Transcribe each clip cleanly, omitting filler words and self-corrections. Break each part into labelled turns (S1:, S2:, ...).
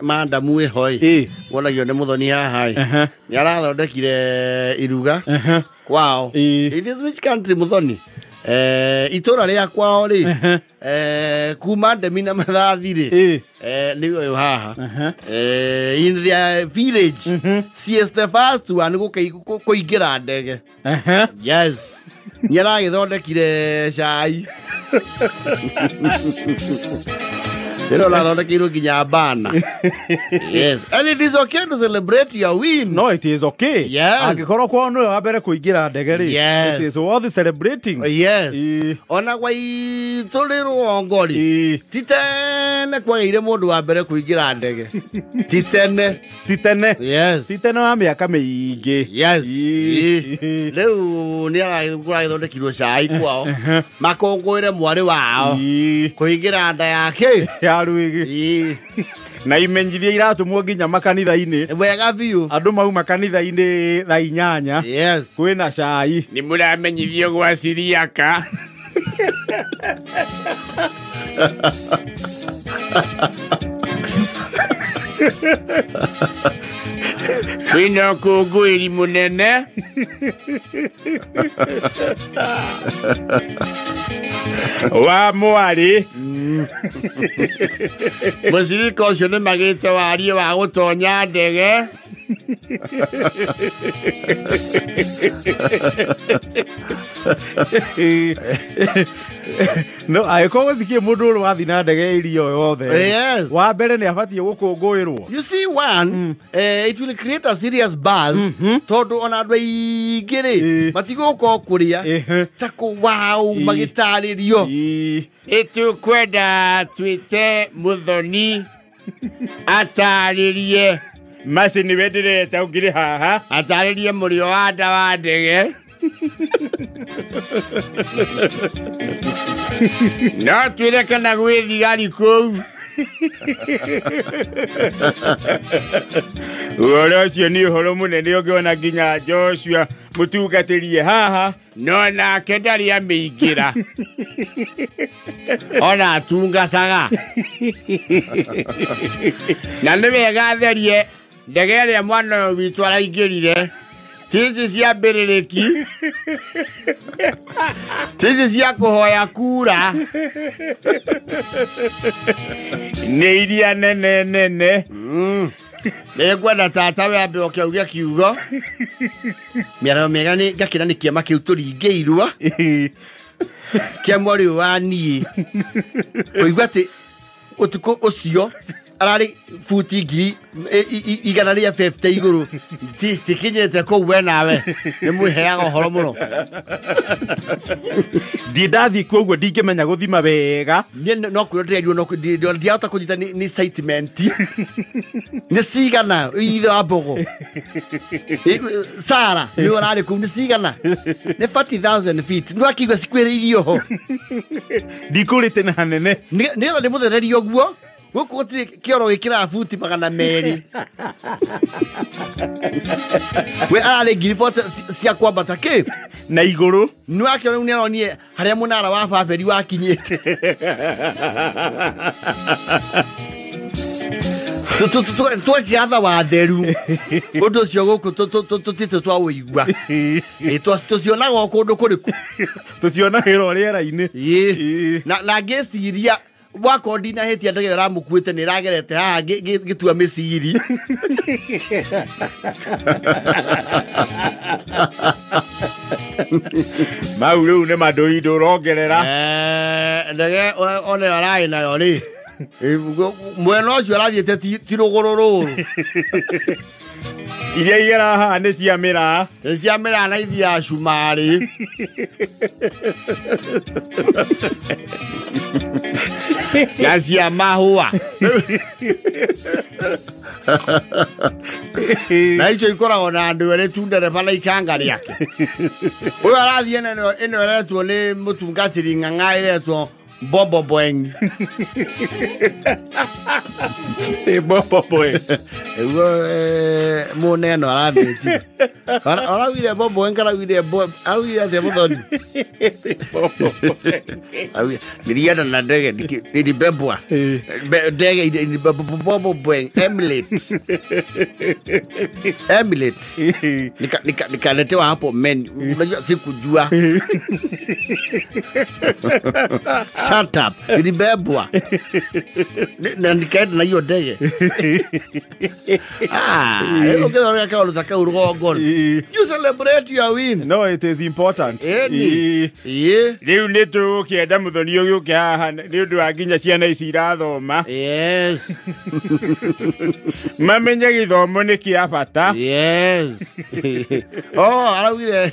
S1: Mandamu ĩho ĩ wonagio nĩ mũthoni haha ĩ nĩ arathondekire iruga kwao. It is which country mũthoni? Itũra rĩa kwao rĩ, kuma ndemi na mathathi rĩ, nĩ ũyũ haha in their village she is the first one kũingĩra ndege. Yes, nĩ aragĩthondekire cai ĩno nathondekeirwo nginya bana. Yes, and it is okay to celebrate your win.
S2: No, it is okay.
S1: Yes.
S2: Angĩkorwo kwao nĩwe wa mbere kũingĩra ndege rĩ.
S1: Yes.
S2: It is worth celebrating.
S1: Yes. Ona gwaitũ rĩ rũgongo rĩ, ti tene kwagĩire mũndũ wa mbere kũingĩra ndege. Ti tene.
S2: Ti tene.
S1: Yes.
S2: Ti tene wa mĩaka mĩingĩ.
S1: Yes. Rĩu nĩ kũragĩthondekirwo cai kwao makũngũĩre mwarĩ wao kũingĩra nda yake
S2: ya rwĩgĩ. Na imenyithia iratũmwo nginya makanitha-inĩ.
S1: Wega biũ.
S2: Andũ mauma kanitha-inĩ thaa 8.
S1: Yes.
S2: Kwĩna cai.
S3: Nĩ mũramenyithio gwa Siriaka. Kwĩna ũkũngũĩri mũnene. Wa mwarĩ.
S1: Mũcirika ũcio nĩ magĩte warie wa gũtonya ndege.
S2: No, angĩkorwo gũtikĩrĩ mũndũ ũrĩ wathiĩ na ndege irio yothe.
S1: Yes.
S2: Wa mbere nĩ abatiĩ gũkũngũĩrwo.
S1: You see one, it will create a serious buzz. Tondũ ona andũ aingĩ rĩ matigũka o kũrĩa ta kũ wow magĩtarĩrio.
S3: Nĩtũkwenda twĩte mũthoni atarĩrie.
S2: Maci nĩwe ndĩreta ũngĩrĩ haha.
S3: Atarĩrie mũrĩo wa nda wa ndege. No twĩre kana gwĩ thigari kũu.
S2: Ũhoro ũcio nĩ ũhoro mũnene ũngĩona nginya Joshua mũtungatĩrie haha.
S3: No nake ndarĩ amĩingĩra.
S1: Ona atungataga.
S3: Na nĩ wega atherie ndege ĩrĩa mwana ũyũ witũ araingĩrire.
S1: Tici cia mbĩrĩrĩki. Tici cia kũhoya kura.
S2: Nĩ iria nene nene.
S1: Nĩngwenda tata we ambe oke auge kiugo. Mĩaraho mĩega nĩ ngakĩra nĩ kĩama kĩu tũringĩirwo. Kĩa mwarĩ ũyũ wa niĩ. Kũigua atĩ ũtukũ ũcio ararĩ buti 150 igũrũ. Tikinyĩte kũu we nawe. Nĩ mwĩheaga ũhoro mũno.
S2: Ndi ndathiĩ kuo ũguo ndingĩmenya gũthima wega.
S1: Niĩ no kwĩrwo ndĩrerirwo no ndiahota kũnyita nĩ excitement. Nĩ cigana ithe wa mbogo. Sara nĩwe ũrarĩ kũu nĩ cigana. Nĩ 40,000 feet. Nĩ wakiigua cikuhĩrĩirie ho.
S2: Ndikũrĩte na hanene.
S1: Nĩgetha ndĩmũthererie ũguo. Gũkũ gũtirĩ kĩoro gĩkĩraga buti 200. We ararĩ 40,000 cia kwambata kĩ?
S2: Na igũrũ.
S1: Nĩ wakĩona rĩu nĩaronire harĩa mũnara wa Babeli wakinyĩte. Twakĩgatha watheru. Ũndũ ũcio gũkũ tũtĩte twaũigua. Tũcionaga o kũndũ kũrĩkũ?
S2: Tũcionagĩra o rĩera-inĩ.
S1: Na ngĩciria wakorwo ndinahĩtia ndege ĩyo ĩramũkuĩte nĩ ĩragerete haha ngĩtua mĩciri.
S2: Mau rĩu nĩ mandũindũ ũrongerera.
S1: Ndege ona ĩyo ararĩ nayo rĩ, mwena ũcio arathiĩte ti rũgũrũ rũrũ.
S2: Iria igera haha nĩ cia mĩraa.
S1: Nĩ cia mĩraa na ithiaga cumarĩ. Na cia mahũa. Na icio ikoragwo na andũ erĩ tu ndereba na ikanga rĩake. Ũyũ arathiĩ ĩno ĩretwo nĩ mũtungatĩri ng'ang'a ĩretwo Bombo Boeng.
S2: Bombo Boeng.
S1: Ĩguo mũneno aramĩtire. Araugire bobo enkaragire bo araugire atia muthoni. Nilienda na ndege nilibebwa. Ndege bobo Boeing Emirates. Emirates. Nikaletewa hapo menu. Unajua sikujua. Shut up. Nilibebwa. Na nikaenda na hiyo ndege. Ah, okay, you celebrate your wins.
S2: No, it is important.
S1: Yeah.
S2: Riu nĩ tũgũkĩenda mũthoni ũgĩũke haha nĩ ũndũ wa nginya ciana ici irathoma.
S1: Yes.
S2: Mamenye gĩthomo nĩ kĩa bata.
S1: Yes. Oh, araugire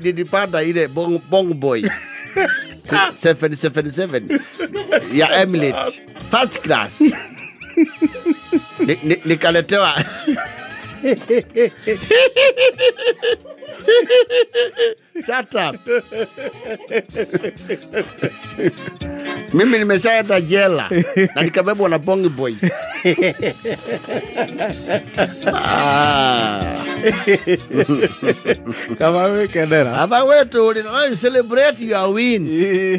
S1: nilipanda ile Bong Boy 777 ya Emirates first class. Nikaletewa. Shut up. Mimi nimeshaenda jela na nikabebwa na Bongi Boy. Ah.
S2: Kama we kendera.
S1: Aba wetu you celebrate your wins.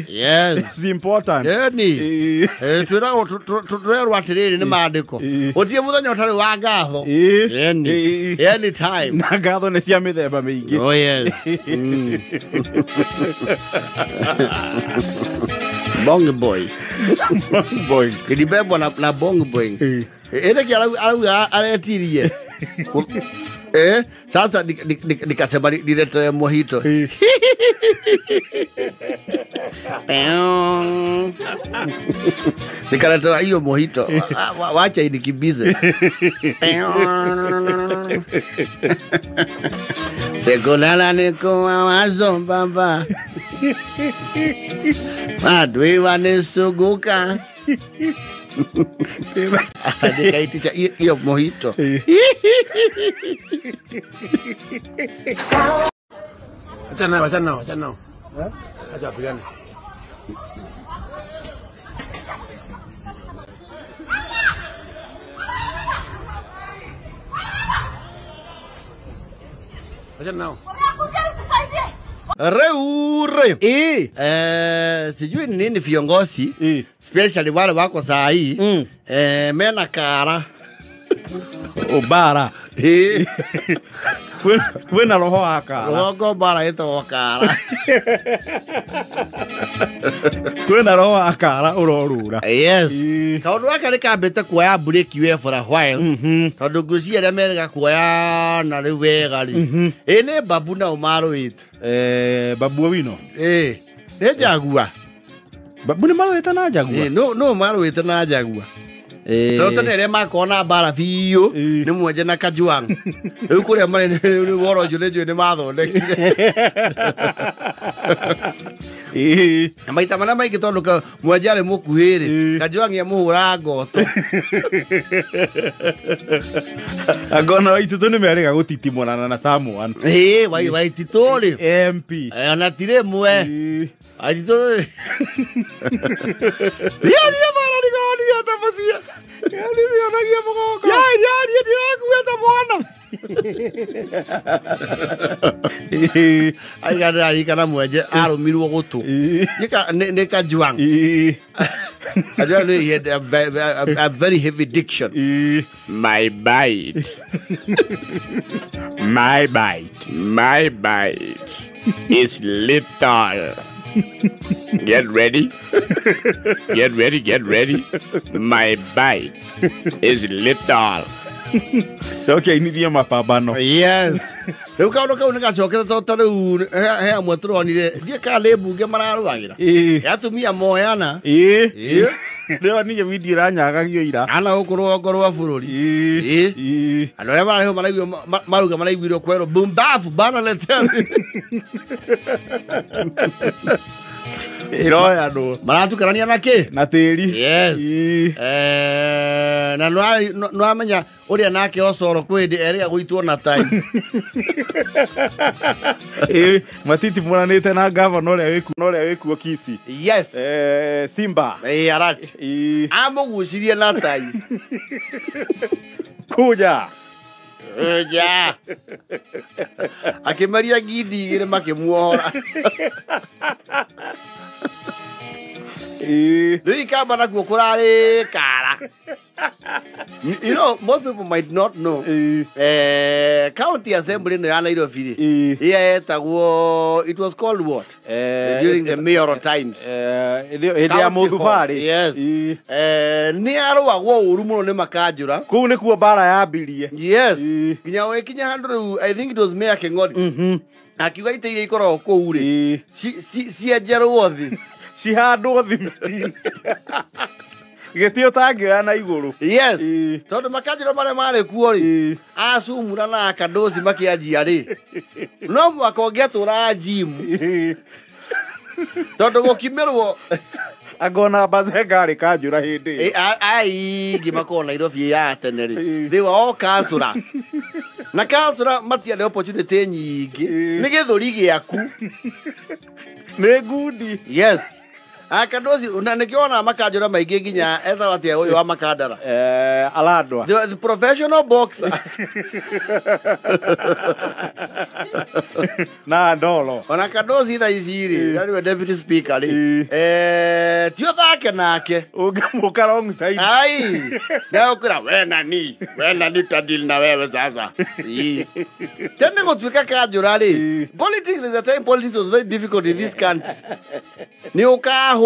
S1: Yes.
S2: It's important.
S1: Yani. Turerwo atiriri ni mandiko. Utie muthenya utari wa ngatho. Yani. Any time.
S2: Na ngatho ni cia mithemba miingi.
S1: Oh yes. Bong Boy.
S2: Bong Boy.
S1: Nilibebwa na Bong Boy. Ile kia aretirie. Sasa nikasema niletoe mojito. Nikaletoa hiyo mojito. Wacha inikimbize. Sekulala niko mawazo baba. Adui wanisuguka. Nikaitisha hiyo mojito.
S3: Achana nao, achana nao. Acha pigane. Achana nao.
S1: Reure. Sijui nini viongozi, especially wale wako saa hii, mena kara.
S2: Obara. Kwena roho wa kara.
S1: Roho bara ĩtagwo kara.
S2: Kwena roho wa kara ũrorũra.
S1: Yes. Kaũndũ gaka nĩ kambĩte kuoya break we for a while. Tondũ ngwĩciria arĩa merega kuoya na rĩu wega rĩ. Ĩ nĩ Babu nao marũĩte.
S2: Babu Owino.
S1: Nĩ Jaguar.
S2: Babu nĩ marũĩte na Jaguar.
S1: No marũĩte na Jaguar. Tondũ tene arĩa makorwo na mbara biũ nĩ Mwenje na Kajwang. Rĩu kũrĩa marĩ nĩ woro ũcio nĩ njũĩ nĩ mathondekire. Na maita marĩa maingĩ tondũ Mwenje arĩ mũkuhĩ rĩ, Kajwang amũhũra ngoto.
S2: Angona Waititũ nĩ merĩga gũtitimũrana na Samuel.
S1: Waititũ rĩ.
S2: MP.
S1: Ona ti rĩmwe. Waititũ rĩ. Rĩaria bara rigoria ta mũciĩ.
S2: Yaani mionagia mũgongo.
S1: Yaani ndĩrakuĩte mwana. Aiga ndĩraririkana Mwenje arũmirwo gũtũ. Nĩ Kajwang. Kajwang he had a very heavy diction.
S3: My bite. My bite. My bite is lethal. Get ready. Get ready, get ready. My bite is lethal.
S2: Okay, nithie mapambano.
S1: Yes. Rĩu kaũndũ kau nĩgacokete tondũ ta rĩu he amwe tũronire ndiĩ kana nĩ mbunge mararũagĩra. Atumia moyana.
S2: Ndĩronire video ĩranyagagio ira.
S1: Ana gũkũ rũgongo rwa bũrũri. Andũ arĩa mararĩhwo maraigua maruga maraiguirwo kwerwo bumbafu bana letea.
S2: Iroyanwo.
S1: Maratukarania na kĩ?
S2: Na tĩri.
S1: Yes. Na nĩwamenya ũrĩa nake Osoro kwĩ hĩndĩ erĩga gũitwo na tai.
S2: Matitimũranĩte na gavana ũrĩa wĩkuo Kisii.
S1: Yes.
S2: Simba.
S1: Arati. Amũgucirie na tai.
S2: Kuja.
S1: Ja. Akĩmeria ngindi igĩrĩ makĩmuohora. Rĩu ikamba nakuo kũrarĩ kara. You know, most people might not know. County Assembly ĩno ya Nairobi rĩ, ĩrĩa yetagwo, it was called what? During the mayoral times.
S2: Hĩndĩ ya Mũthubarĩ.
S1: Yes. Nĩ arũagwo ũru mũno nĩ makanjũra.
S2: Kũu nĩkuo mbara yambirie.
S1: Yes. Nginya ũgĩkinya handũ rĩu, I think it was Mayor Kĩng'ori. Akiuga itĩ iria ikoragwo kũu rĩ, cienjerwo thĩ.
S2: Cihandwo thimiti. Gĩtĩ ũtangĩoya na igũrũ.
S1: Yes. Tondũ makanjũra marĩa marĩ kuo rĩ, acumura na akandoci makĩanjia rĩ, no mwaka ũngĩatũraga gym. Tondũ gũkimĩrwo
S2: angona Bazenga arĩ kanjũra hĩndĩ ĩyo.
S1: Aingĩ makoragwo Nairobi ya tene rĩ, they were all councillors. Na councillor matiarĩ opportunity nyingĩ, nĩ gĩthũri gĩaku.
S2: Nĩ ngundi.
S1: Yes. Akandoci na nĩkĩo wonaga makanjũra maingĩ nginya ethaga atĩa ũyũ wa Makandara.
S2: Alandwa.
S1: The professional boxers.
S2: Na ndolo.
S1: Ona Kandoci thaa ici rĩ, na nĩwe deputy speaker rĩ. Ti ũthake nake.
S2: Ũngĩmũka wrong side.
S1: Ai. Na ũkwĩra we nani tadil na wewe sasa. Tene gũtuĩka kanjũra rĩ. Politics is a time politics was very difficult in this country. Nĩ ũkahwo.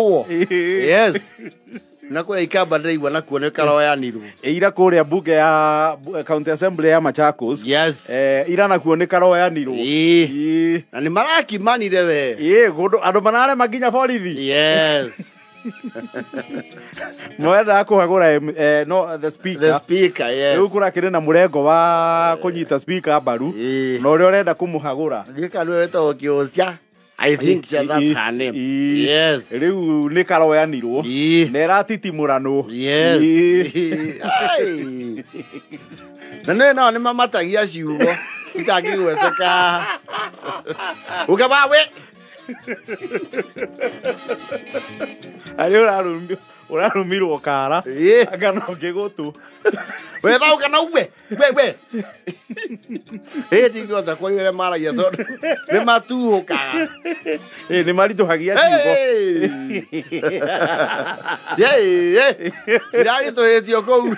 S1: Yes. Na kũrĩa ikamba ndĩraigua nakuo nĩ karoyanirwo.
S2: Ira kũrĩa bunge ya County Assembly ya Machakos.
S1: Yes.
S2: Ira nakuo nĩ karoyanirwo.
S1: Na nĩ marakimanire we.
S2: Kũndũ andũ manarema nginya borithi.
S1: Yes.
S2: Mwendaga kũhagũra no the speaker.
S1: The speaker, yes.
S2: Rĩu kũrakĩrĩ na mũrengo wa kũnyita speaker mbaru. Na ũrĩa ũrenda kũmũhagũra.
S1: Gĩka nĩwe wĩtagwo Kĩũcia. I think that's her name. Yes.
S2: Rĩu nĩ karoyanirwo. Na ĩratitimũranwo.
S1: Yes. Na nĩ nao nĩ mamatagia ciugo itangĩgweteka. Ũkabawe.
S2: Arĩ ũrarumirwo kara. Anga no ngĩgũtũ.
S1: We thauka na uwe. We. Ndingĩhota kwaria ũrĩa maragia tondũ nĩ matuhũkaga.
S2: Nĩ maritũhagia ciugo.
S1: Iraritũhĩtio kũu.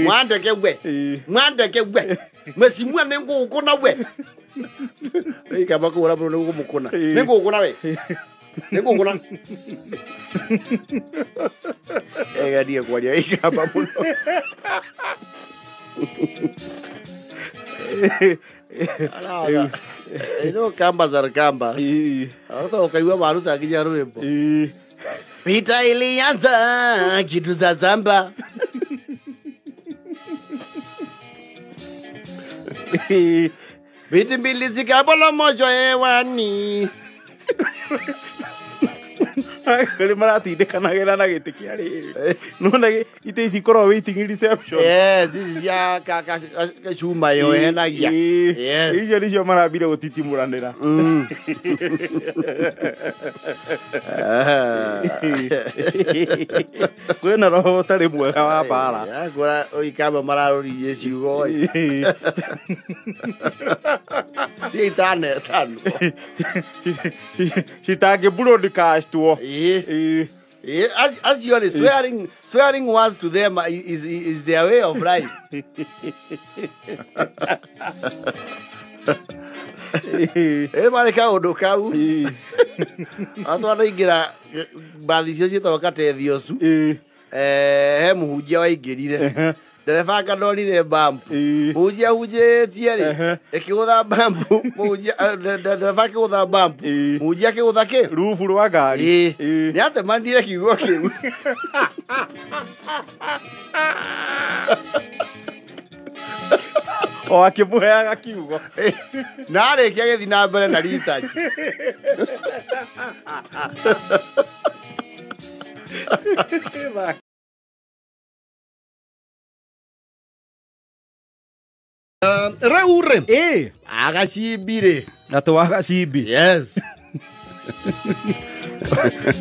S1: Mwandeke we. Mwandeke we. Mheshimiwa nĩ ngũgũkũna we. Ikamba kũhũra mũno nĩ gũkũmũkũna. Nĩ ngũgũkũna we. Nĩ ngũgũkũna. Egarie kwaria ikamba mũno. Ino kamba za kamba. Hata ukaigua maruta nginya rwĩmbo. Vita ilianza kitu za zamba. Viti mbili zikapolomojwa hewani.
S2: Nĩ maratindĩkanagĩra na gĩtĩ kĩa rĩrĩ. Nĩwona itĩ ici ikoragwo waiting reception.
S1: Yes, ici cia cuma ĩyo ĩhenagia. Yes.
S2: Icio nĩcio marambire gũtitimũranĩra. Kwĩna roho ũtarĩ mwega wa mbara.
S1: Ngora ikamba mararũririe ciugo. Ti itanetanwo.
S2: Citangĩ broadcastwo.
S1: As you are swearing words to them is their way of life. Marĩ kaũndũ kau. Atwanaingĩra mbathi icio ciĩtagwo katethiocu. He mũhunjia waingĩrire. Ndereba anga ndorire bambu. Mũhunjia ahunjĩtie rĩ, ĩkĩgũtha bambu, mũhunjia ndereba akĩgũtha bambu. Mũhunjia akĩgũtha kĩ?
S2: Rubu rwa ngari.
S1: Nĩ atemanire kiugo kĩu.
S2: O akĩmũheaga kiugo.
S1: Na arĩkia agĩthiĩ na mbere na ritaji. Rĩu rĩ, agacimbi rĩ.
S2: Na twagacimbi.
S1: Yes.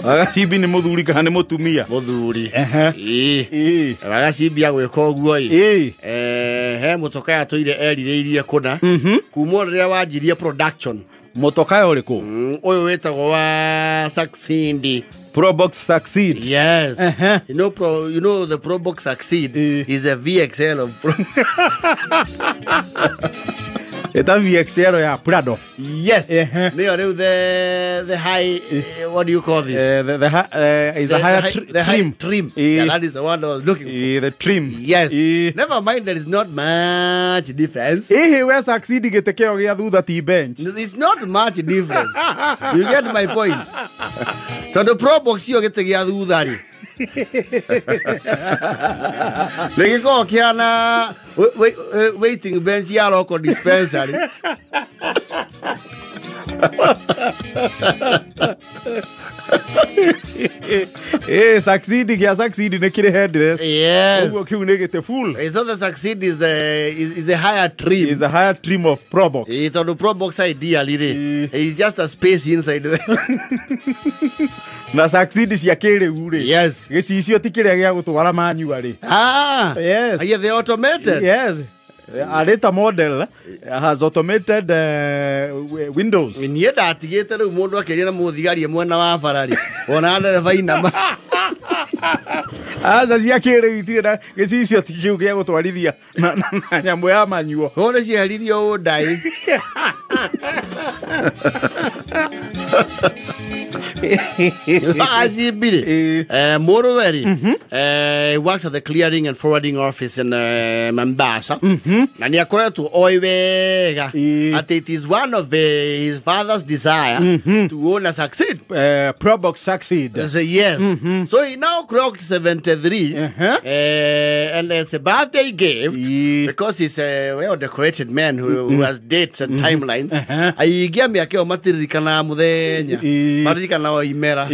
S2: Wagacimbi nĩ mũthuri kana nĩ mũtumia?
S1: Mũthuri.
S2: Ĩĩ.
S1: Wagacimbi agwĩka ũguo ĩ. He mũtoka yatũire erirĩirie kũna. Kuma rĩrĩa wanjirie production.
S2: Mũtoka ũrĩkũ?
S1: Ũyũ wĩtagwo wa Succeed.
S2: Probox Succeed.
S1: Yes. You know, you know the Probox Succeed is a VXL of Pro.
S2: It's a VXL ya Prado.
S1: Yes. No, the high, what do you call this?
S2: Is a higher trim.
S1: Trim. Yeah, that is the one I was looking for.
S2: The trim.
S1: Yes. Never mind, there is not much difference.
S2: We succeed gĩtĩ kĩo gĩa thutha ti bench.
S1: It's not much difference. You get my point. So the Probox ĩyo gĩtĩ gĩa thutha rĩ. Nĩgĩkoragwo kĩhana waiting bench ya local dispensary.
S2: Succeed gĩa Succeed nĩ kĩrĩ headrest.
S1: Yes.
S2: Ũguo kĩu nĩ gĩtĩ full.
S1: So the Succeed is a higher trim.
S2: Is a higher trim of Probox.
S1: Tondũ Probox ideally rĩ, is just a space inside there.
S2: Na Succeed cia kĩrĩu rĩ.
S1: Yes.
S2: Gĩcicio ti kĩrĩa gĩa gũtwara manyua rĩ.
S1: Ah.
S2: Yes.
S1: Are they automated?
S2: Yes. A later model has automated windows.
S1: Niĩ ndatigĩte rĩu mũndũ akĩaria na mũthigari mwena wa bara rĩ. Ona ndereba inama.
S2: Aca cia kĩrĩu itirĩ na gĩcicio ti kĩu gĩa gũtwarithia na nyamũ ya manyuo.
S1: Ko nĩ cieheririo ũndai. Azibiri. Mũrũwe rĩ, works at the clearing and forwarding office in Mombasa. Na nĩ akoretwo oĩ wega atĩ it is one of his father's desire to own a Succeed.
S2: Probox Succeed.
S1: So, yes. So he now clocked 73, and it's a birthday gift because he's a well-decorated man who has dates and timelines. Aigia mĩaka ĩyo matiririkanaga mũthenya, maririkanaga o imera.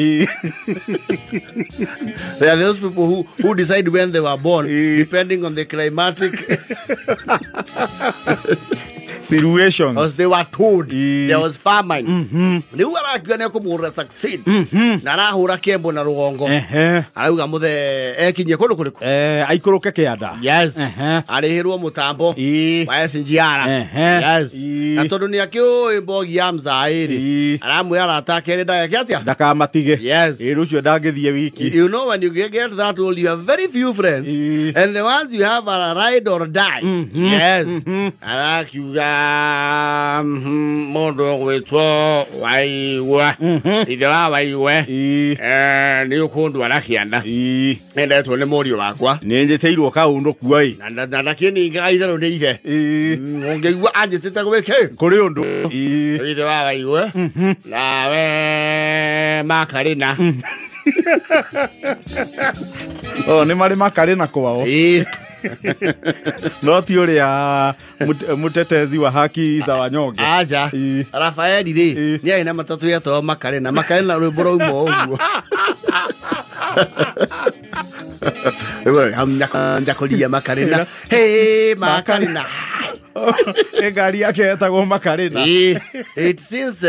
S1: There are those people who decide when they were born depending on the climatic
S2: situations.
S1: As they were told, there was famine. Nĩu arakiuga nĩ ekũmũgũrĩra Succeed. Na arahũra kĩembo na rũgongo. Arauga mũthe ekinyie kũndũ kũrĩkũ?
S2: Aikũrũke kĩanda.
S1: Yes. Arĩhĩrwo mũtambo wa SGR. Yes. Na tondũ nĩ akĩũĩ mbogi ya mzaĩ rĩ, aramwĩra arata ake rĩ ndageke atĩa?
S2: Ndakamatige.
S1: Yes.
S2: Ĩ rũciũ ndangĩthiĩ wiki.
S1: You know when you get that old, you have very few friends. And the ones you have are ride or die. Yes. Arakiuga mũndũ ũgwĩtwo Waigwe, ithe wa Waigwe, nĩ ũkũndwara kĩanda. Nendetwo nĩ mũriũ wakwa.
S2: Nĩ njĩtĩirwo kaũndũ kuo ĩ.
S1: Na ndakĩningaga itherũ nĩ ithe. Ũngĩigua anjĩtĩte gwĩkĩ?
S2: Kũrĩ ũndũ.
S1: Ithe wa Waigwe, nawe Makarĩna.
S2: Oh, nĩ marĩ Makarĩna kwao. No ti ũrĩa mũtetezi wa haki za wanyonge.
S1: Aca. Rafaeli rĩ, nĩ arĩ na matatũ yetagwo Makarĩna. Makarĩna rwĩmbo rwauma ũguo. Njakũria Makarĩna. Hey, Makarĩna.
S2: Nĩ ngari yake yetagwo Makarĩna.
S1: It since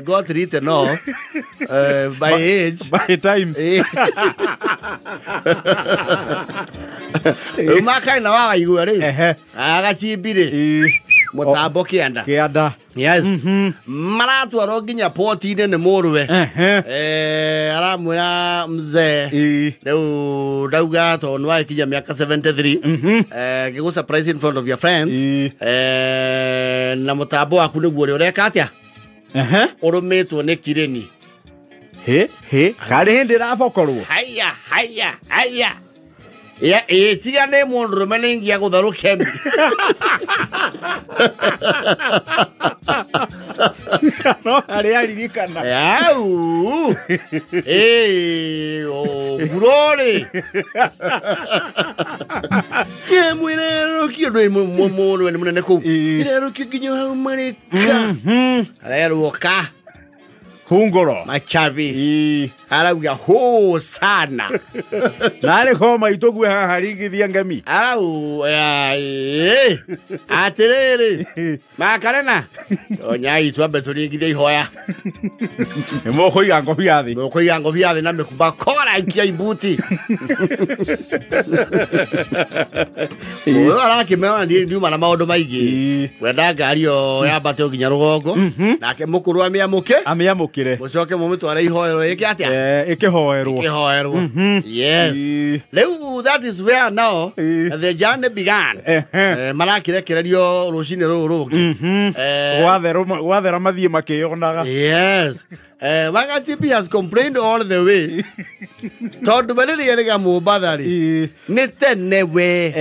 S1: got written off by age.
S2: By times.
S1: Makarĩna wa Waigwe rĩ, agacimbi rĩ, mũtambo kĩanda.
S2: Kĩanda.
S1: Yes. Maratwarwo nginya poti-inĩ nĩ mũrũwe. Aramwĩra mzee, rĩu ndauga tondũ nĩ wagĩkinyia mĩaka 73, ngĩgũ surprise in front of your friends, na mũtambo waku nĩguo ũrĩa ũreka atĩa? Ũrũmĩtwo nĩ kirĩni.
S2: Hĩ, karĩ hĩndĩ ĩrabokorwo.
S1: Haya, haya, haya. Ya, tiga nĩ mũndũrũme nĩ ingia gũtharũkemi.
S2: No harĩa aririkana.
S1: Au. Ngurore. Ye mwirerũkio ndwĩ mũndũ nĩ mũnene kũu. Irerũkio nginya hau marĩka. Arerwo ka.
S2: Hungoro.
S1: Machabi. Arauga hũ sana.
S2: Narĩ homa itũgue haha ringithia ngemi.
S1: Au atĩrĩrĩ makarena onyai twambe tũringithie ihoya.
S2: Nĩ mũkũiga ngobia thĩ.
S1: Mũkũiga ngobia thĩ na mĩkumba kora ikia imbuti. Ũyũ arakĩmera ndiuma na maũndũ maingĩ. Wenda ngari ĩyo yambate nginya rũgongo nake mũkũrũ amĩamũke
S2: amĩamũkĩre
S1: mũcoke mũmĩtware ihoero ĩke atĩa
S2: ĩkĩhoerwo
S1: ĩkĩhoerwo. Yes. Rĩu that is where now the journey began. Marakĩrekererio rũcinĩ rũrũ rũngĩ.
S2: Gwathera mathiĩ makĩyonaga.
S1: Yes. Wagachibi has complained all the way. Tondũ rĩrĩa rĩga Mombatha rĩ nĩ tene we.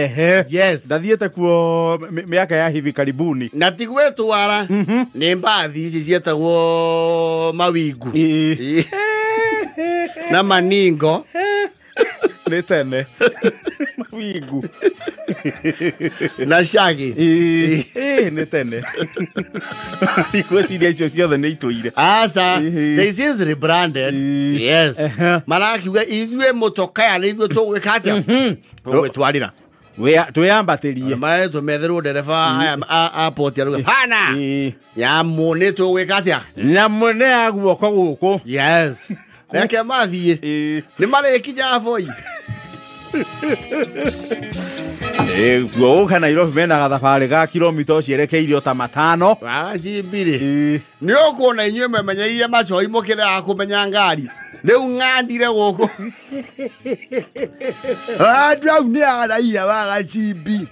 S1: Yes.
S2: Ndathiĩte kuo mĩaka ya hivi karibuni.
S1: Na ti gwĩtwara nĩ mbathi ici ciĩtagwo mawingu na maningo.
S2: Nĩ tene mawingu
S1: na shagi.
S2: Nĩ tene. Ngwĩciria icio ciothe nĩ itũire.
S1: Aca, this is rebranded. Yes. Marakiuga ithuĩ mũtokaya nĩ ithuĩ tũgwĩka atĩa? Tũgwĩtwarĩra.
S2: Twĩyambatĩrie.
S1: Maretwo metherwo ndereba aya a poti aruga hana. Nyamũ nĩ tũgwĩka atĩa?
S2: Nyamũ nĩ ya guoko gũkũ.
S1: Yes. Reke mathiĩ. Nĩ marĩkinya Voi.
S2: Gũka Nairobi mena gathabarĩ ga kilomita cierekeirio ta 5.
S1: Wagacimbirĩ. Nĩ ũkuona inyuĩ memenyeire macoi mũkĩrega kũmenya ngari. Rĩu ng'andire gũkũ. Andũ au nĩ araiya Wagacimbi.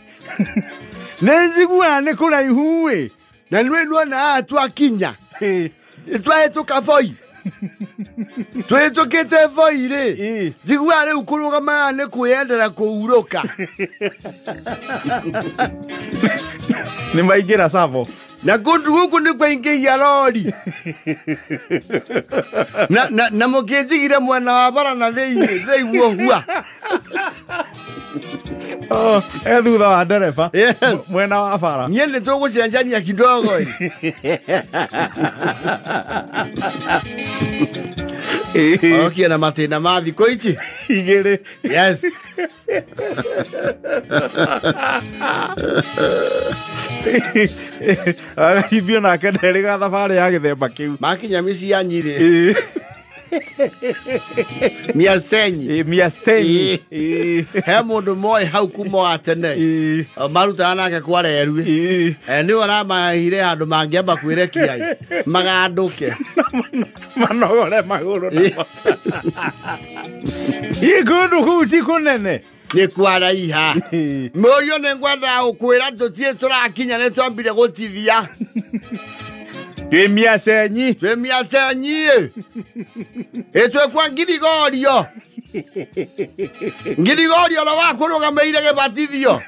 S2: Nĩ njiguaga nĩ kũraihu ĩ.
S1: Na nĩ nuona haha twakinya. Twahĩtũka Voi. Twĩtũkĩte Voi rĩ. Njiguaga rĩu kũrũgama haha nĩ kwĩyendera kũhurũka.
S2: Nĩ maingĩra Savo.
S1: Na kũndũ gũkũ nĩ kwaingĩhia rori. Na mũkĩnjigire mwena wa bara na thĩinĩ ndĩraigua hua.
S2: Thutha wa ndereba.
S1: Yes.
S2: Mwena wa bara.
S1: Niĩ nĩ tũgũcenjania kidogo. Okie na matĩna ma thikũ ici.
S2: Igĩrĩ.
S1: Yes.
S2: Agacimbio nake nderĩga thabarĩ ya gĩthemba kĩu.
S1: Makinya mĩciĩ ya Nyĩrĩ. Miasenyi.
S2: Miasenyi.
S1: He mũndũ moĩ hau kuma wa tene. Marutaga nake kwa Rerue. Nĩwe aramahire handũ mangĩamba kwĩrekia magandũke.
S2: Manogore magũrũ namo. Kũndũ kũu ti kũnene.
S1: Nĩ kwaraiha. Mũriũ nĩ ngwendaga gũkwĩra tũtirĩ tũrakinya nĩ twambire gũtithia.
S2: Twĩ Miasenyi.
S1: Twĩ Miasenyi. Ĩ twĩ kwa Ngirigorio. Ngirigorio na wakũrũgamĩire gĩbatithio.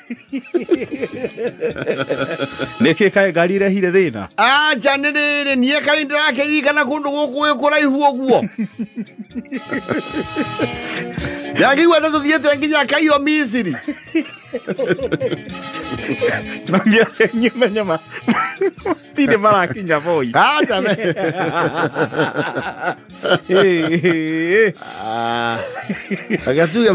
S2: Nĩkĩ kaĩ ngari irehire thĩna?
S1: Aca nĩ rĩrĩ niĩ kaĩ ndĩrakĩririkana kũndũ gũkũ gwĩ kũraihu ũguo. Ndakĩigua ta tũthiĩte nginya Cairo Misiri.
S2: Na Miasenyi menye matirĩ marakinya Voi.
S1: Aca me. Reke tuge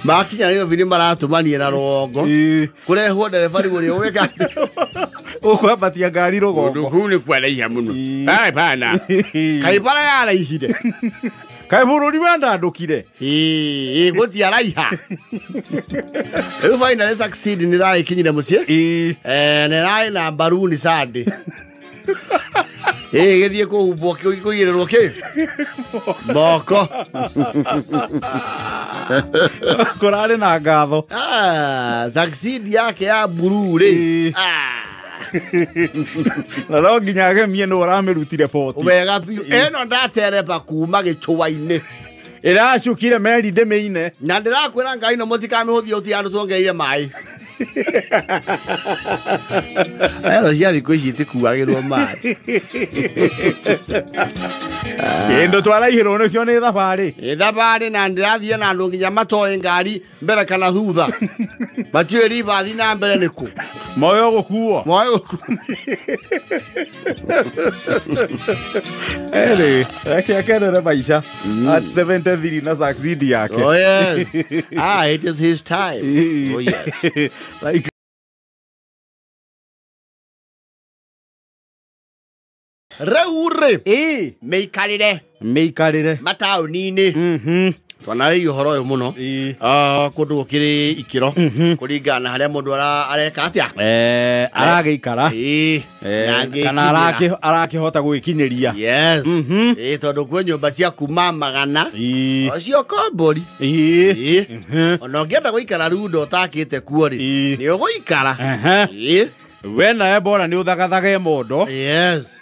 S1: makinya Nairobi nĩ maratũmania na rũgongo kũrehwo ndereba rĩu ũrĩa ũgwĩka atĩa?
S2: Ũkwambatia ngari rũgongo.
S3: Kũndũ kũu nĩ kwaraiha mũno. Bana.
S1: Kaĩ bara yaraihire.
S2: Kaĩ bũrũri wandandũkire.
S1: Gũtiaraiha. Rĩu finally succeed nĩ ragĩkinyire mũciĩ. Nĩ rarĩ na mbaruni Sunday. Gĩthiĩ kũhumbwo kũigĩrĩrwo kĩ? Moko.
S2: Kũrarĩ na ngatho.
S1: Succeed yake ya mburu rĩ.
S2: Na no nginya agemie nĩ ũramĩrutire poti.
S1: Wega biũ. Ĩno ndatereba kuma gĩchũa-inĩ.
S2: Ĩracukire meri ndĩmĩine.
S1: Na ndĩrakwĩra ngai no mũtikamĩhũthie ũti andũ tuongereire maĩ. Ero cia thikũ ici itikuagĩrwo maĩ.
S2: Kĩndũ twaraihĩrwo nĩkĩo nĩ thabarĩ.
S1: Ĩ thabarĩ na ndĩrathiĩ na andũ nginya matoĩ ngari mbere kana thutha. Matiũĩ ribathi na mbere nĩkũ.
S2: Moyo gũkuo.
S1: Moyo gũkuo.
S2: Anyway, reke akenere maica at 73 na succeed yake.
S1: Oh yes. Ah, it is his time. Oh yes.
S2: Like
S1: Rĩu rĩ mĩikarĩre mataũni-inĩ twanarĩria ũhoro ũyũ mũno kũndũ gũkĩrĩ ikĩro kũringana na harĩa mũndũ areka atĩa
S2: aragĩikara kana arakĩhota gwĩkinyĩria.
S1: Yes. Tondũ kwĩ nyũmba cia kuma magana ocio kombori. Ona ũngĩenda gũikara runda ũtakĩte kuo rĩ nĩ ũgũikara.
S2: We nawe bora nĩ ũthagathage mondo.
S1: Yes.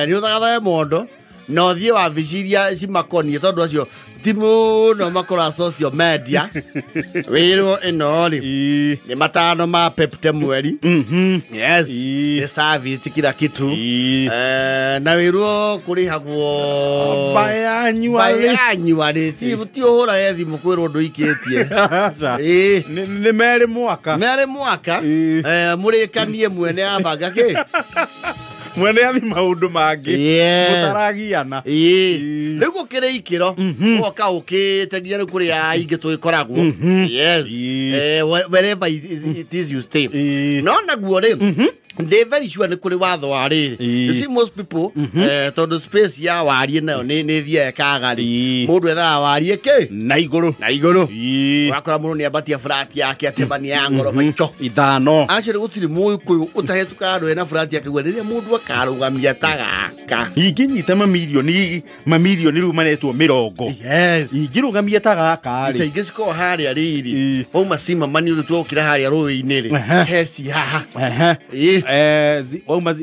S1: Nĩ ũthagathage mondo na ũthiĩ wabici iria cimakoniĩ tondũ acio ti mũno makoragwo social media wĩrwo ĩno rĩ nĩ matano ma pepte mweri. Yes. Nĩ service kila kitu. Na wĩrwo kũrĩhagwo biannually ti ũhũrage thimũ kwĩrwo ndũikĩtie.
S2: Nĩ merĩ mwaka.
S1: Merĩ mwaka mũrĩkanie mwene abanga kĩ
S2: mwene athi maundu mangi mutaragiana.
S1: Riu gukiri ikiro woka ukite nginya riu kuri aingi twikoragwo. Yes. Wherever it is you stay. No naguo ri ndi very sure ni kuri watho wa riri. You see most people tondu space ya warie nayo ni thiaga ĩkaga ri mundu ethaga warie ki
S2: na iguru
S1: na iguru wakora mundu ni ambatia flat yake atemania ya ngoroba ico
S2: ithano.
S1: Actually gutiri Mũgĩkũyũ ũtahĩtũkaga andũ ena flat yake gwe rĩrĩa mundu akarũgamia ta gaka
S2: ingĩnyita mamirioni rĩu manetwo mĩrongo.
S1: Yes.
S2: Ingĩrũgamia ta gaka
S1: rĩ ita ingĩ cikoragwo harĩa rĩrĩ wauma Zimmerman ũgĩtua gũkĩra harĩa rũĩ-inĩ rĩ he ci haha.
S2: Wauma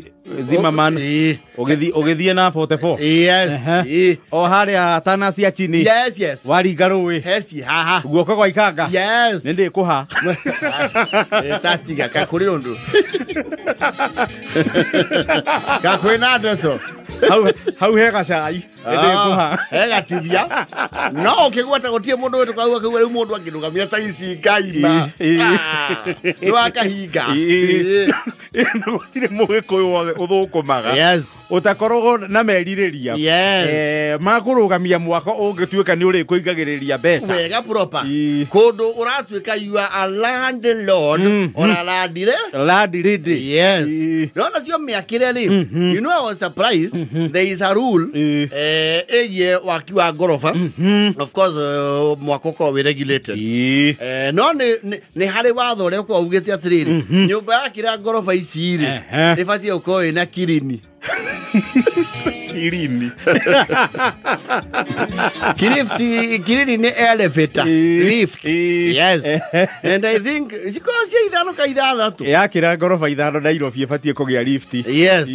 S2: Zimmerman ũgĩthiĩ na 44.
S1: Yes.
S2: O harĩa tana cia chini.
S1: Yes, yes.
S2: Waringa rũĩ
S1: he ci haha
S2: guoko gwa ikanga.
S1: Yes.
S2: Nĩ ndĩkũha
S1: tatiga kakũrĩ ũndũ kakwĩna ndeto
S2: hau he gacai ndĩkũha
S1: he gatubia no ũkĩgwata gũtirĩ mũndũ wĩtũkauga kau rĩu mũndũ angĩrũgamia ta ici ngaima nĩ wakahinga.
S2: Gũtirĩ Mũgĩkũyũ wothe ũthũkũmaga.
S1: Yes.
S2: Ũtakoragwo na merirĩria.
S1: Yes.
S2: Makũrũgamia mwako ũngĩtuĩka nĩ ũrĩkũingagĩrĩria mbeca
S1: wega proper kũndũ ũratuĩka you are a landlord or a landlady. Yes. No nacio mĩakĩre rĩ, you know I was surprised there is a rule ĩgiĩ waki wa ngoroba. Of course mwako ũkoragwo wĩ regulated. No nĩ harĩ watho ũrĩa ũkoragwo ugĩte atĩrĩrĩ nyũmba yakĩra ngoroba ici rĩ ĩbatiĩ gũkorwo ĩna kirini.
S2: Kirini.
S1: Kirini ni elevator. Lift. Yes. And I think cikoragwo cia ithano ka ithathatũ.
S2: Yakĩra ngoroba ithano Nairobi ĩbatiĩ kũgĩa lift.
S1: Yes.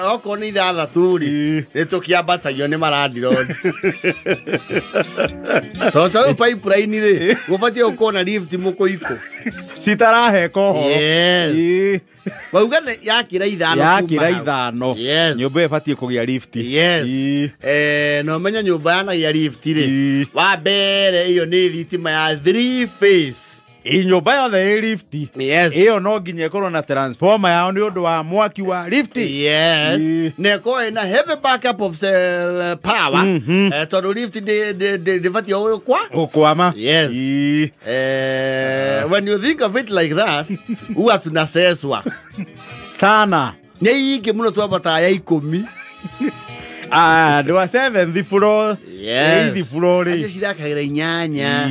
S1: Okorwo nĩ ithathatũ rĩ nĩ tũkĩambatagio nĩ marandirondi. Tondũ ta rĩu pipeline rĩ gũbatiĩ gũkorwo na lift mũkũikũ
S2: citaraheka ũhoro.
S1: Yes. Wauga yakĩra ithano.
S2: Yakĩra ithano.
S1: Yes.
S2: Nyũmba ĩbatiĩ kũgĩa lift.
S1: Yes. No ũmenye nyũmba yanagia lift rĩ wa mbere ĩyo nĩ thitima ya 3 phase.
S2: Nyũmba yothe ĩ lift.
S1: Yes.
S2: Ĩyo no nginya ĩkorwo na transformer yao nĩ ũndũ wa mwaki wa lift.
S1: Yes. Na ĩkorwo ĩna heavy backup of power tondũ lift ndĩbatiĩ gũkwa
S2: gũkwama.
S1: Yes. When you think of it like that huwa tunaseswa
S2: sana.
S1: Nĩ ingĩ mũno twambataga ya 10.
S2: Ah, ndwa 7th floor.
S1: Yes.
S2: 8th floor rĩ.
S1: Acio cirakagĩra inyanya.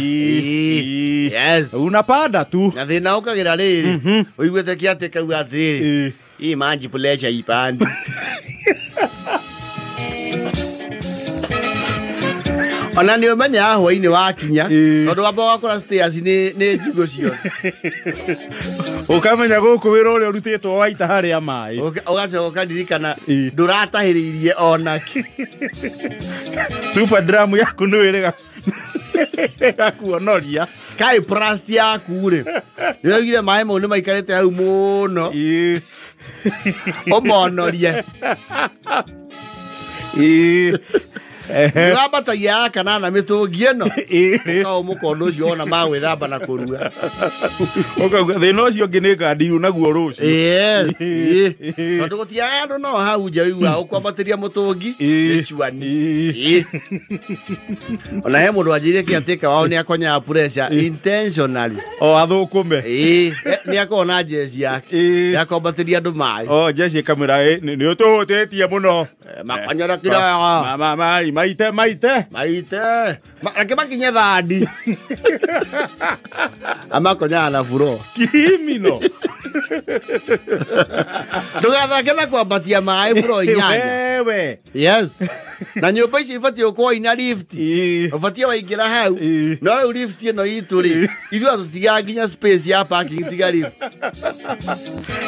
S1: Yes.
S2: Unapanda tu.
S1: Na thĩna ũkagĩra rĩrĩ ũiguĩte kĩatĩ kauga atĩrĩrĩ hii maji pressure ipandi. Ona nĩ ũmenyaga hwaĩ-inĩ wakinya tondũ wamba wakora stairs nĩ njigũ ciothe.
S2: Ũkamenya gũkũ wĩra ũrĩa ũrutĩtwo waita harĩa maĩ.
S1: Ũgacoka ũkaririkana ndũratahĩrĩirie onakĩ.
S2: Super drum yaku nĩ wĩrĩga kuonoria.
S1: Sky Plus yaku rĩ nĩũraugire maĩ mau nĩ maikarĩte hau mũno ũmonorie. Wambatagia ya kanana mĩtũngi ĩno ũkaũ mũkondo ũcio wona magwĩthamba na kũruga.
S2: Ũkauga thĩna ũcio ũngĩ nĩ ngandiru naguo rũciũ.
S1: Yes. Tondũ gũtiaga andũ no hau nja ũiguaga ũkwambatĩria mũtũngi nĩ cuani. Ona he mũndũ wanjĩrire kĩatĩka wao nĩ akonyaga pressure intentionally.
S2: O athũkũme.
S1: Nĩ akoragwo na jeci yake ya kwambatĩria andũ maĩ.
S2: O jeci ĩkamwĩra nĩ ũtũhũtĩtie mũno.
S1: Makonyora kĩrogo.
S2: Maĩ maite maite.
S1: Maite. Reke makinye thandi. Amakonyaga na buro.
S2: Kirimino.
S1: Ndũgathake na kwambatia maĩ buro inyanya.
S2: Wewe.
S1: Yes. Na nyũmba icio ibatiĩ gũkorwo ina lift. Ũbatiĩ waingĩra hau. No rĩu lift ĩno itũ rĩ, ithuĩ tũtigaga nginya space ya parking tiga lift.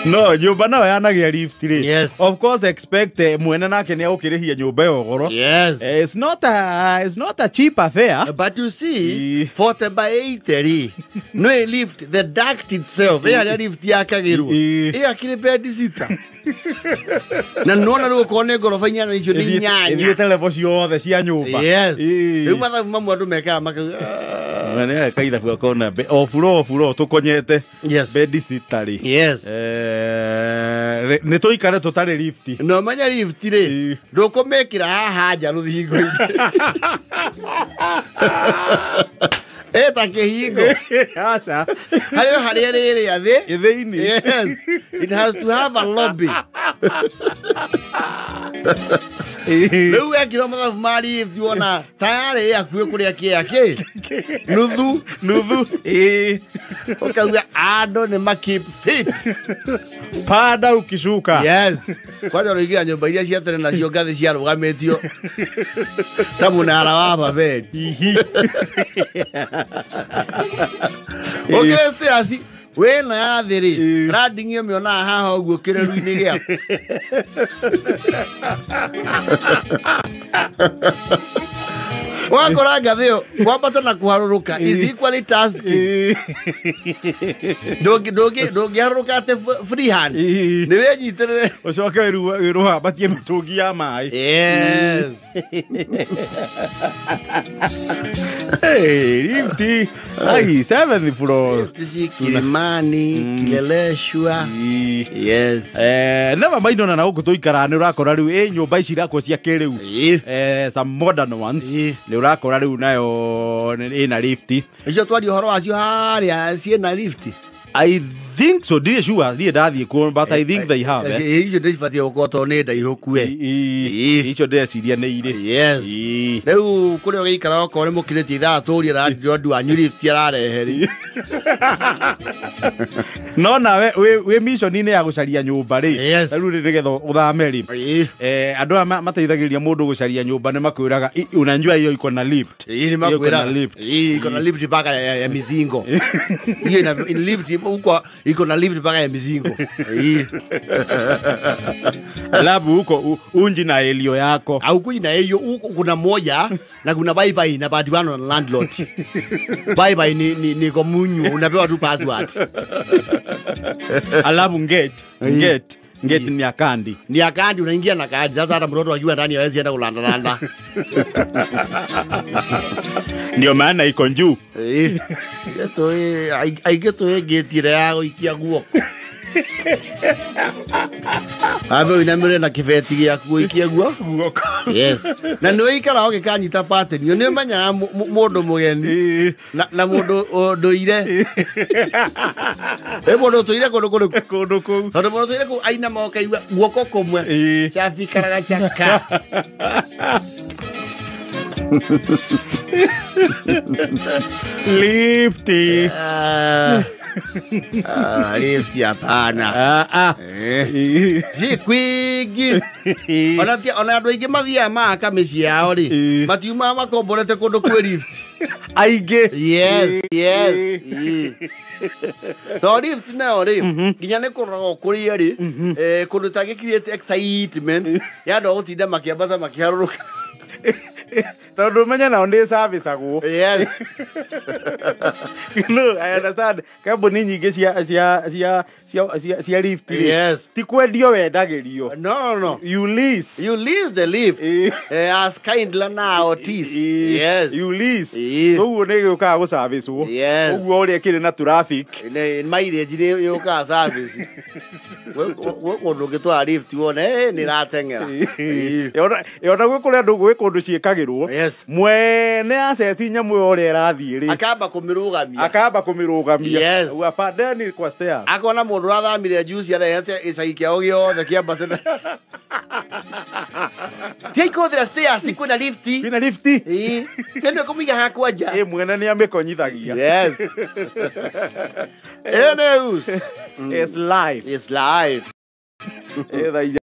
S2: No, nyũmba nayo yanagĩa lift rĩ.
S1: Yes.
S2: Of course expect mwene nake nĩ agũkĩrĩhia nyũmba ĩyo goro.
S1: Yes.
S2: It's not a cheap affair.
S1: But you see, 40 by 80 rĩ, no ĩ lift, the duct itself, ĩ harĩa lift yakagĩrwo. Ĩ akĩrĩ bed sita. Na nĩwona rĩu okorwo nĩ ngoroba inyanya icio nĩ inyanya.
S2: Ithiĩte level ciothe cia nyũmba.
S1: Yes. Rĩu mathabu mamwe andũ mekaga makauga.
S2: Nĩ kaithabu gakona o buro tũkonyete.
S1: Yes.
S2: Bed sita rĩ.
S1: Yes.
S2: Nĩ tũikare tũtarĩ lift.
S1: No menya lift rĩ, ndũkũmĩkĩra haha nja rũthingo-inĩ. Eta kĩhingo.
S2: Aca.
S1: Harĩa harĩa rĩrĩa thĩ.
S2: Thĩinĩ.
S1: Yes. It has to have a lobby. Rĩu wekĩrwo mathabu ma lift wona tayarĩ ĩhakuhĩ kũrĩa kĩea kĩ nuthu.
S2: Nuthu.
S1: Ũkauga andũ nĩ ma keep fit.
S2: Panda ukishuka.
S1: Yes. Kwanja ũrĩigira nyũmba iria cia tene nacio ngathĩ ciarũgamĩtio ta mũnara wa Babeli. Ũkĩrĩ stairs wĩna ya thĩ rĩ, landing ĩyo mĩonaga haha ũguo kĩreru-inĩ gĩaku. Wakora ngathĩ ĩyo kwambata na kũharũrũka is equally tasking. Ndũngĩharũrũka atĩ freehand. Nĩ wĩnyitĩrĩre.
S2: Ũcoke wĩrũhambatie mĩtũngi ya maĩ.
S1: Yes.
S2: Hey, lifti. Ai, 7th floor.
S1: Lifti si Kilimani, Kileleshwa. Yes.
S2: Never mind ona na gũkũ tũikaraga nĩ ũrakora rĩu ĩ nyũmba ici irakwo cia kĩrĩu. Some modern ones. Nĩ ũrakora rĩu nayo ĩna lift.
S1: Icio twaria ũhoro wacio harĩa ciĩna lift.
S2: I think so. Ndirĩ sure, ndirĩ ndathiĩ kuo, but I think they have.
S1: Icio ndĩcibatiĩ gũkorwo tondũ nĩ ndaihũku we.
S2: Icio ndĩreciria nĩ irĩ.
S1: Yes. Rĩu kũrĩa ũgĩikara okorwo nĩ mũkĩrĩtie ithaa tũrie andũ anyu lift ararehe rĩ.
S2: No nawe wĩ mission-inĩ ya gũcaria nyũmba rĩ. Rĩu rĩ nĩgetha ũthame rĩ. Andũ aya mateithagĩrĩria mũndũ gũcaria nyũmba nĩ makwĩraga unajua hiyo iko na lift.
S1: Nĩ makwĩraga. Iko na lift mpaka ya mizingo. Hiyo ina lift huko iko na lift mpaka ya mizingo.
S2: Alafu huko unji na elio yako.
S1: Au kuji na elio huko kuna moja na kuna bye bye na patiwano na landlord. Bye bye ni komunyu unapewa tu password.
S2: Alafu gate ni ya kandi.
S1: Ni ya kandi unaingia na kandi. Sasa hata mtoto akiwa ndani hawezi enda kulanda landa.
S2: Ndio maana iko juu.
S1: Aigeto gate ile ya gũikia guoko. Abe ũinamĩrĩre na kĩbeti gĩaku gũikia guoko. Yes. Na nĩ ũikara ũgĩkanyita pattern. Nĩ ũmenyaga mũndũ mũgeni na mũndũ ũndũire. Ĩ mũndũ ũtũire kũndũ kũrĩkũ?
S2: Kũndũ kũu.
S1: Tondũ mũndũ ũtũire kũu ainama ũkaigua guoko kũmwe. Cabi karaga chaka.
S2: Lifti.
S1: Lifti hapana. Si kwingi. Ona andũ aingĩ mathiaga maaka mĩciĩ yao rĩ, matiumaga makomborete kũndũ kwĩ lift.
S2: Aingĩ.
S1: Yes, yes. To lift nayo rĩ, nginya nĩ kũroragwo kũrĩa rĩ, kũndũ tangĩ create excitement ya andũ a gũtinda makĩambata makĩharũrũka.
S2: Tondu menye nao nĩ serviceagwo.
S1: Yes.
S2: No, I understand. Kambuni nyingĩ cia lift rĩ.
S1: Yes.
S2: Ti kwendio wendagĩrio.
S1: No, no, no.
S2: You lease.
S1: You lease the lift. As kindly now Otis. Yes.
S2: You lease.
S1: Ĩĩ.
S2: Ũguo nĩ gĩũkaga gũcabicwo.
S1: Yes.
S2: Ũguo ũrĩa kĩrĩ na traffic.
S1: Nĩ mileage nĩ yũkaga service. Gwĩ kũndũ ũngĩtwara lift wone nĩ ĩrateng'era. Ĩĩ.
S2: Yona gwĩ kũrĩa andũ gwĩ kũndũ ciĩkagĩrwo.
S1: Yes.
S2: Mwene aceci nyamũ ĩyo ũrĩa ĩrathiĩ rĩ.
S1: Akamba kũmĩrũgamia.
S2: Akamba kũmĩrũgamia.
S1: Yes.
S2: Ũguo apandeni kwa stairs.
S1: Akona mũndũ ũrathamire juice arehete gĩcagi kĩao gĩothe kĩambatĩte. Tiai kũhũthĩra stairs kwĩna lift.
S2: Kwĩna lift.
S1: Ĩĩ. Tene kũmĩiga hakwa nja.
S2: Ĩ mwene nĩ amĩkonyithagia.
S1: Yes. It is.
S2: It's life.
S1: It's life.
S2: Ĩ thaa